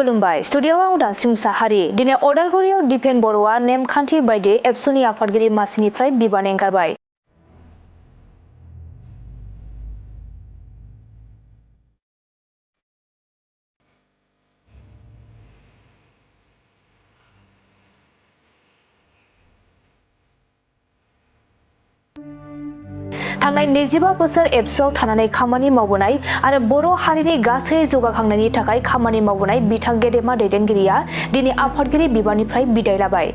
खुलुमबाय स्टुडियोआव दासिम साहारि दिनै अदालगुरियाव दिपेन बर'आ नेमखान्थि बायदि एबसुनि आफादगिरि मासिनिफ्राय बिबान एंगारबाय। थांनाय 25 बोसोर एबसुआव थानानै खामानि मावबोनाय आरो बर' हारिनि गासै जौगाखांनायनि थाखाय खामानि मावबोनाय बिथां गेदेमा दैदेनगिरिया दिनै आफादगिरि बिबाननिफ्राय बिदाय लाबाय।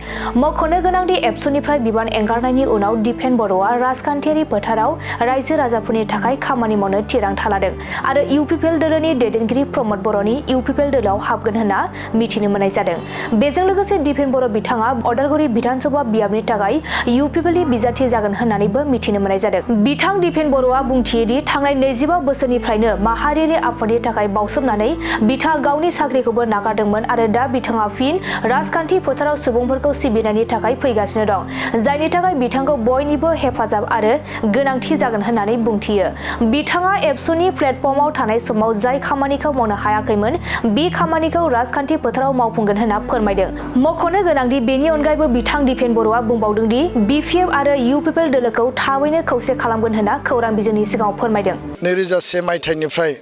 मख'नो गोनांदि एबसुनिफ्राय बिबान एंगारनायनि उनाव दिपेन बर'आ राजखान्थियारि फोथाराव रायजो राजाफोरनि थाखाय खामानि मावनो थिरांथा लादों आरो इउपिपिएल दोलोनि दैदेनगिरि प्रमद बर'नि इउपिपिएल दोलोआव हाबगोन होनना मिथिनो मोननाय जादों। बेजों लोगोसे दिपेन बर' बिथाङा अदालगुरि बिधानसभा बियाबनि थाखाय इउपिपिएलनि बिजाथि जागोन होननानैबो मिथिनो मोननाय जादों। बिथां दिपेन बर'आ बुंथियोदि थांनाय 25 बोसोरनिफ्रायनो माहारियारि आफादनि थाखाय बावसोमनानै बिथाङा गावनि साख्रिखौबो नागारदोंमोन आरो दा बिथाङा फिन राजखान्थि फोथाराव सुबुंफोरखौ सिबिनायनि थाखाय फैगासिनो दं, जायनि थाखाय बिथांखौ बयनिबो हेफाजाब आरो गोनांथि जागोन होननानै बुंथियो। बिथाङा एबसुनि प्लेटफर्मआव थानाय समाव जाय खामानिखौ मावनो हायाखैमोन बे खामानिखौ राजखान्थि फोथाराव मावफुंगोन होनना फोरमायदों। मख'नो गोनांदि बेनि अनगायैबो बिथां दिपेन बर'आ बुंबावदोंदि बिपिएफ आरो इउपिपिएल दोलोखौ थाबैनो खौसे खालामगोन होनना खौरां बिजोंनि सिगाङाव फोरमायदों। 2001 मायथाइनिफ्राय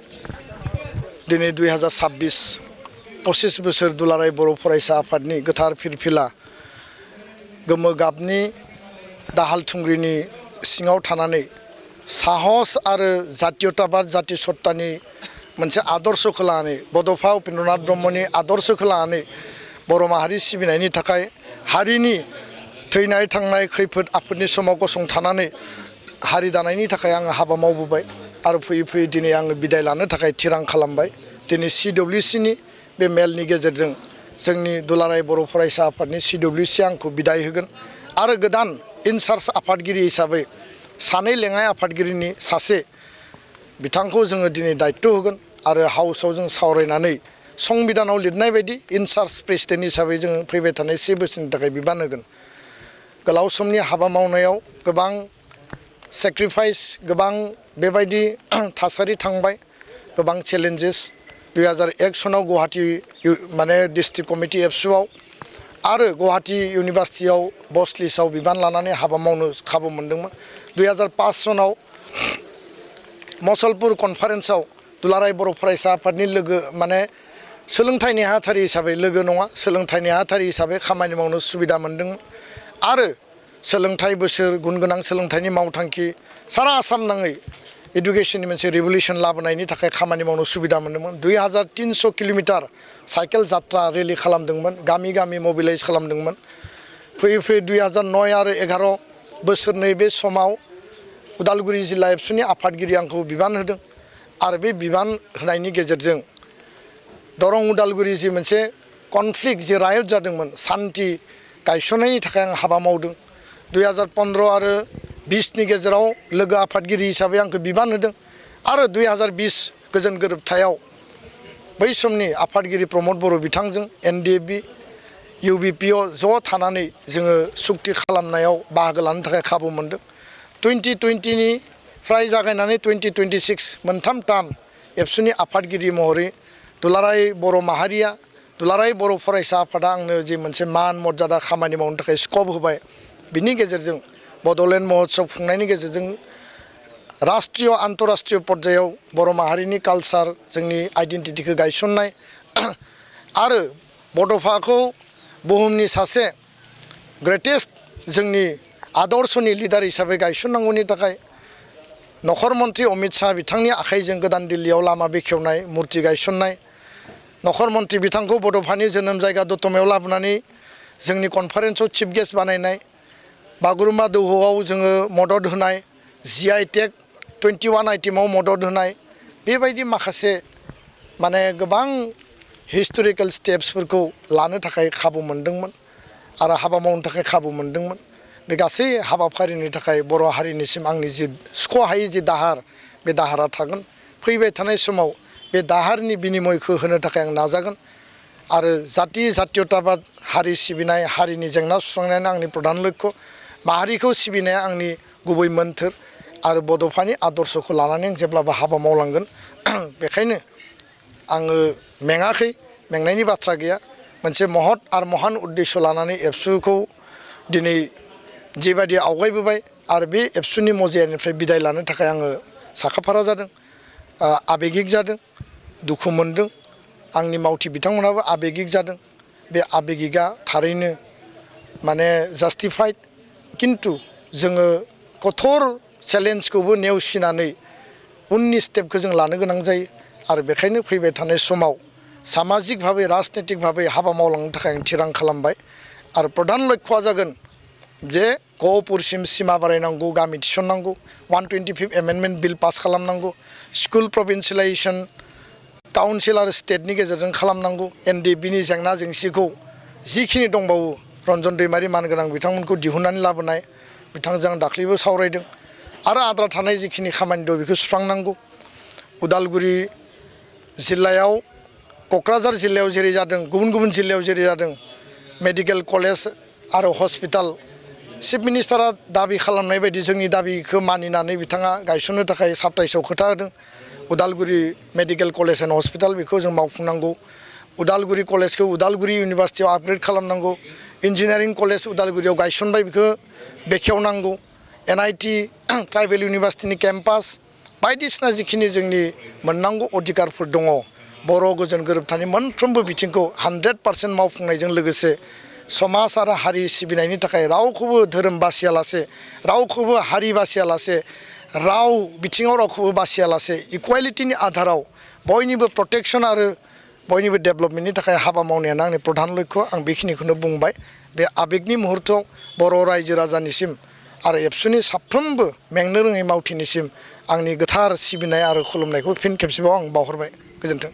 दिनै 2026 25 बोसोर दुलाराय बर' फरायसा आफादनि गोथार फिरफिला गोमो गाबनि दाहाल थुंग्रिनि सिङाव थानानै साहस आरो जातीयताबाद जाति सत्तानि मोनसे आदर्शखौ लानानै बड'फा उपेन्द्रनाथ ब्रह्मनि आदर्शखौ लानानै बर' माहारि सिबिनायनि थाखाय हारिनि थैनाय थांनाय खैफोद आफोदनि समाव गसंथानानै हारि दानायनि थाखाय आङो हाबा मावबोबाय आरो फैयै फैयै दिनै आङो बिदाय लानो थाखाय थिरां खालामबाय। दिनै CWCनि बे मेलनि गेजेरजों जोंनि दुलाराय बर' फरायसा आफादनि CWC आंखौ बिदाय होगोन आरो गोदान इनचार्ज आफादगिरि हिसाबै सानै लेङाइ आफादगिरिनि सासे बिथांखौ जोङो दिनै दायित्व होगोन आरो हाउसआव जों सावरायनानै संबिधानाव लिरनाय बायदि इनचार्ज प्रेसिडेन्ट हिसाबै जोङो फैबाय थानाय 1 बोसोरनि थाखाय बिबान होगोन। गोलाव समनि हाबा मावनायाव गोबां सेक्रिफाइस गोबां बेबायदि थासारि थांबाय, गोबां चेलेन्जेस 2001 सनाव गुवाहाटी डिस्ट्रिक्ट कमिटि एबसुआव आरो गुवाहाटी इउनिभार्सिटियाव बस लिस्टआव बिबान लानानै हाबा मावनो खाबु मोनदोंमोन। 2005 सनाव मसलपुर कनफारेन्सआव दुलाराय बर' फरायसा आफादनि लोगो सोलोंथाइ नेहाथारि हिसाबै लोगो नङा सोलोंथाइ नेहाथारि हिसाबै खामानि मावनो सुबिदा मोनदोंमोन आरो सोलोंथाइ बोसोर गुन गोनां सोलोंथाइनि मावथांखि सारा आसाम नाङै एडुकेशननि मोनसे रिभलिउसन लाबोनायनि थाखाय खामानि मावनो सुबिदा मोनदोंमोन। 2300 किल'मिटार साइकेल जात्रा रेलि खालामदोंमोन, गामि गामि मबिलाइज खालामदोंमोन। फैयै फैयै 2009 आरो 11 बोसोरनै बे समाव उदालगुरि जिल्ला एबसुनि आफादगिरि आंखौ बिबान होदों आरो बे बिबान होनायनि गेजेरजों दरं उदालगुरि जि मोनसे कनफ्लिक्ट जि रायट जादोंमोन सान्थि गायसननायनि थाखाय आं हाबा मावदों। 2015 आरो 20 नि गेजेराव लोगो आफादगिरि हिसाबै आंखौ बिबान होदों आरो 2020 गोजोन गोरोबथायाव बै समनि आफादगिरि प्रमद बर' बिथांजों NDFB UBPO ज' थानानै जोङो सुक्ति खालामनायाव बाहागो लानो थाखाय खाबु मोनदों। 2020 निफ्राय जागायनानै 2026 मोनथाम टार्म एबसुनि आफादगिरि महरै दुलाराय बर' माहारिया दुलाराय बर' फरायसा आफादा आंनो जि मोनसे मान मर्यादा खामानि मावनो थाखाय स्कप होबाय, बिनि गेजेरजों बड'लेण्ड महोत्सव खुंनायनि गेजेरजों राष्ट्रीय आन्तराष्ट्रीय पर्यायाव बर' माहारिनि कालचार जोंनि आइडेन्टिटिखौ गायसननाय आरो बड'फाखौ बुहुमनि सासे ग्रेटेस्ट जोंनि आदर्शनि लिडार हिसाबै गायसननांगौनि थाखाय नखर मन्त्रि अमित शाह बिथांनि आखाइजों गोदान दिल्लीयाव लामा बेखेवनाय मुर्ति गायसननाय, नखर मन्त्रि बिथांखौ बड'फानि जोनोम जायगा दतमायाव लाबोनानै जोंनि कनफारेन्सआव चिफ गेस्ट बानायनाय, बागुरुम्बा दोहौआव जोङो मदद होनाय, GI टेग 21 आइटेमाव मदद होनाय, बेबायदि माखासे गोबां हिस्टरिकेल स्टेप्सफोरखौ लानो थाखाय खाबु मोनदोंमोन आरो हाबा मावनो थाखाय खाबु मोनदोंमोन। बे गासै हाबाफारिनि थाखाय बर' हारिनिसिम आंनि जि सुख'हायै जि दाहार बे दाहारा थागोन। फैबाय थानाय समाव बे दाहारनि बिनिमयखौ होनो थाखाय आं नाजागोन आरो जातीयताबाद हारि सिबिनाय हारिनि जेंना सुस्रांनायानो आंनि प्रधान लक्ष्य, माहारिखौ सिबिनाया आंनि गुबै मोन्थोर आरो बड'फानि आदर्शखौ लानानै आं जेब्लाबो हाबा मावलांगोन। बेखायनो आङो मेङाखै मेंनायनि बाथ्रा गैया मोनसे महत आरो महान उद्देश्य लानानै एबसुखौ दिनै जेबायदि आवगायबोबाय आरो बे एबसुनि मजियानिफ्राय बिदाय लानो थाखाय आङो साखाफारा जादों आबेगिक जादों दुखु मोनदों आंनि मावथि बिथांमोनाबो आबेगिक जादों बे आबेगिकआ थारैनो माने जास्टिफाइड किन्तु जोङो कठोर चेलेन्जखौबो नेवसिनानै उननि स्टेपखौ जों लानो गोनां जायो आरो बेखायनो फैबाय थानाय समाव सामाजिक भाबै राजनीतिक भाबै हाबा मावलांनो थाखाय आं थिरां खालामबाय आरो प्रधान लक्ष्यआ जागोन जे गहपुरसिम सिमा बारायनांगौ गामि थिसननांगौ 125 एमेन्डमेन्ट बिल पास खालामनांगौ स्कुल प्रभिन्सियेलाइजेसन काउन्सिल आरो स्टेटनि गेजेरजों खालामनांगौ एनडिबिनि जेंना जेंसिखौ जिखिनि दंबावो रन्जन दैमारि मानगोनां बिथांमोनखौ दिहुननानै लाबोनाय बिथांजों आं दाख्लैबो सावरायदों आरो आद्रा थानाय जिखिनि खामानि दं बेखौ सुस्रांनांगौ उदालगुरि जिल्लायाव क'क्राझार जिल्लायाव जेरै जादों गुबुन गुबुन जिल्लायाव जेरै जादों मेडिकेल कलेज आरो हस्पिटाल चिफ मिनिस्टारा दाबि खालामनाय बायदि जोंनि दाबिखौ मानिनानै बिथाङा गायसननो थाखाय 27 खोथा होदों Udalguri medical college and hospital बेखौ जों मावफुंनांगौ उदालगुरि कलेजखौ उदालगुरि इउनिभार्सिटियाव आपग्रेड खालामनांगौ इन्जिनियारिं कलेज उदालगुरियाव गायसनबाय बेखौ बेखेवनांगौ NIT ट्राइबेल इउनिभार्सिटिनि केम्पास बायदिसिना जिखिनि जोंनि मोननांगौ अधिकारफोर दङ बर' गोजोन गोरोबथानि मोनफ्रोमबो बिथिंखौ 100% मावफुंनायजों लोगोसे समाज आरो हारि सिबिनायनि थाखाय रावखौबो धोरोम बासियालासे रावखौबो हारि बासियालासे राव बिथिङाव रावखौबो बासियालासे इकुवेलिटिनि आधाराव बयनिबो प्रटेक्शन आरो बयनिबो डेभेलपमेन्टनि थाखाय हाबा मावनायानो आंनि प्रधान लक्ष्य आं बेखिनिखौनो बुंबाय बे आबेगनि मुहुर्तआव बर' रायजो राजानिसिम आरो एबसुनि साफ्रोमबो मेंनो रोङै मावथिनिसिम आंनि गोथार सिबिनाय आरो खुलुमनायखौ फिन खेबसेबाव आं बावहरबाय गोजोन्थों